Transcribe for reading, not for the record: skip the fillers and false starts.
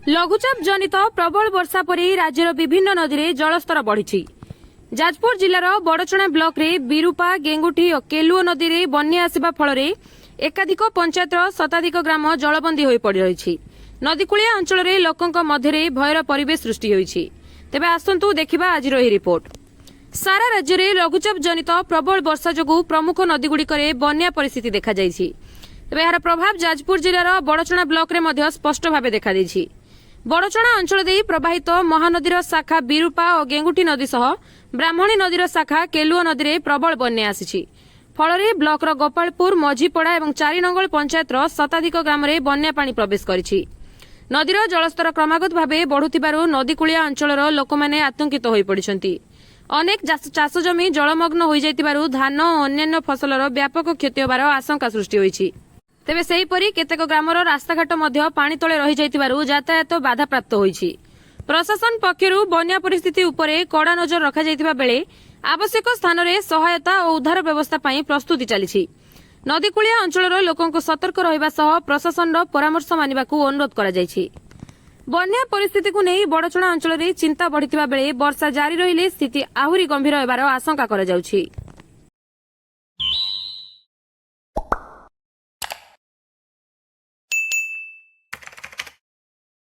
ଲଘୁଚାପ ଜନିତ ପ୍ରବଳ ବର୍ଷା ପରେ ରାଜ୍ୟର ବିଭିନ୍ନ ନଦୀରେ ଜଳସ୍ତର ବଢ଼ିଛି। ଯାଜପୁର ଜିଲ୍ଲାର ବଡ଼ଚଣା ବ୍ଲକରେ ବିରୂପା, ଗେଙ୍ଗୁଟି ଓ କେଲୁଅ ନଦୀରେ ବନ୍ୟା ଆସିବା ଫଳରେ ଏକାଧିକ ପଞ୍ଚାୟତର ଶତାଧିକ ଗ୍ରାମ ଜଳବନ୍ଦୀ ହୋଇ ପଡ଼ିରହିଛି। ନଦୀକୂଳିଆ ଅଞ୍ଚଳରେ ଲୋକଙ୍କ ମଧ୍ୟରେ ଭୟର ପରିବେଶ ସୃଷ୍ଟି ହୋଇଛି। ତେବେ ଆସନ୍ତୁ ଦେଖିବା ଆଜିର ଏହି ରିପୋର୍ଟ। ସାରା ରାଜ୍ୟରେ ଲଘୁଚାପ ଜନିତ ପ୍ରବଳ ବର୍ଷା ଯୋଗୁଁ ପ୍ରମୁଖ ନଦୀଗୁଡ଼ିକରେ ବନ୍ୟା ପରିସ୍ଥିତି ଦେଖାଯାଇଛି। ତେବେ ଏହାର ପ୍ରଭାବ ଯାଜପୁର ଜିଲ୍ଲାର ବଡ଼ଚଣା ବ୍ଲକରେ ମଧ୍ୟ ସ୍ପଷ୍ଟ ଭାବେ ଦେଖାଦେଇଛି। ବଡ଼ଚଣା ଅଞ୍ଚଳ ଦେଇ ପ୍ରବାହିତ ମହାନଦୀର ଶାଖା ବିରୂପା ଓ ଗେଙ୍ଗୁଟି ନଦୀ ସହ ବ୍ରାହ୍ମଣୀ ନଦୀର ଶାଖା କେଲୁଅ ନଦୀରେ ପ୍ରବଳ ବନ୍ୟା ଆସିଛି। ଫଳରେ ବ୍ଲକର ଗୋପାଳପୁର, ମଝିପଡ଼ା ଏବଂ ଚାରିନଙ୍ଗଳ ପଞ୍ଚାୟତର ଶତାଧିକ ଗ୍ରାମରେ ବନ୍ୟା ପାଣି ପ୍ରବେଶ କରିଛି। ନଦୀର ଜଳସ୍ତର କ୍ରମାଗତ ଭାବେ ବଢ଼ୁଥିବାରୁ ନଦୀକୂଳିଆ ଅଞ୍ଚଳର ଲୋକମାନେ ଆତଙ୍କିତ ହୋଇପଡ଼ିଛନ୍ତି। ଅନେକ ଚାଷ ଜମି ଜଳମଗ୍ନ ହୋଇଯାଇଥିବାରୁ ଧାନ ଓ ଅନ୍ୟାନ୍ୟ ଫସଲର ବ୍ୟାପକ କ୍ଷତି ହେବାର ଆଶଙ୍କା ସୃଷ୍ଟି ହୋଇଛି। ତେବେ ସେହିପରି କେତେକ ଗ୍ରାମର ରାସ୍ତାଘାଟ ମଧ୍ୟ ପାଣି ତଳେ ରହିଯାଇଥିବାରୁ ଯାତାୟାତ ବାଧାପ୍ରାପ୍ତ ହୋଇଛି। ପ୍ରଶାସନ ପକ୍ଷରୁ ବନ୍ୟା ପରିସ୍ଥିତି ଉପରେ କଡ଼ା ନଜର ରଖାଯାଇଥିବା ବେଳେ ଆବଶ୍ୟକ ସ୍ଥାନରେ ସହାୟତା ଓ ଉଦ୍ଧାର ବ୍ୟବସ୍ଥା ପାଇଁ ପ୍ରସ୍ତୁତି ଚାଲିଛି। ନଦୀକୂଳିଆ ଅଞ୍ଚଳର ଲୋକଙ୍କୁ ସତର୍କ ରହିବା ସହ ପ୍ରଶାସନର ପରାମର୍ଶ ମାନିବାକୁ ଅନୁରୋଧ କରାଯାଇଛି। ବନ୍ୟା ପରିସ୍ଥିତିକୁ ନେଇ ବଡ଼ଚଣା ଅଞ୍ଚଳରେ ଚିନ୍ତା ବଢ଼ିଥିବା ବେଳେ ବର୍ଷା ଜାରି ରହିଲେ ସ୍ଥିତି ଆହୁରି ଗମ୍ଭୀର ହେବାର ଆଶଙ୍କା କରାଯାଉଛି।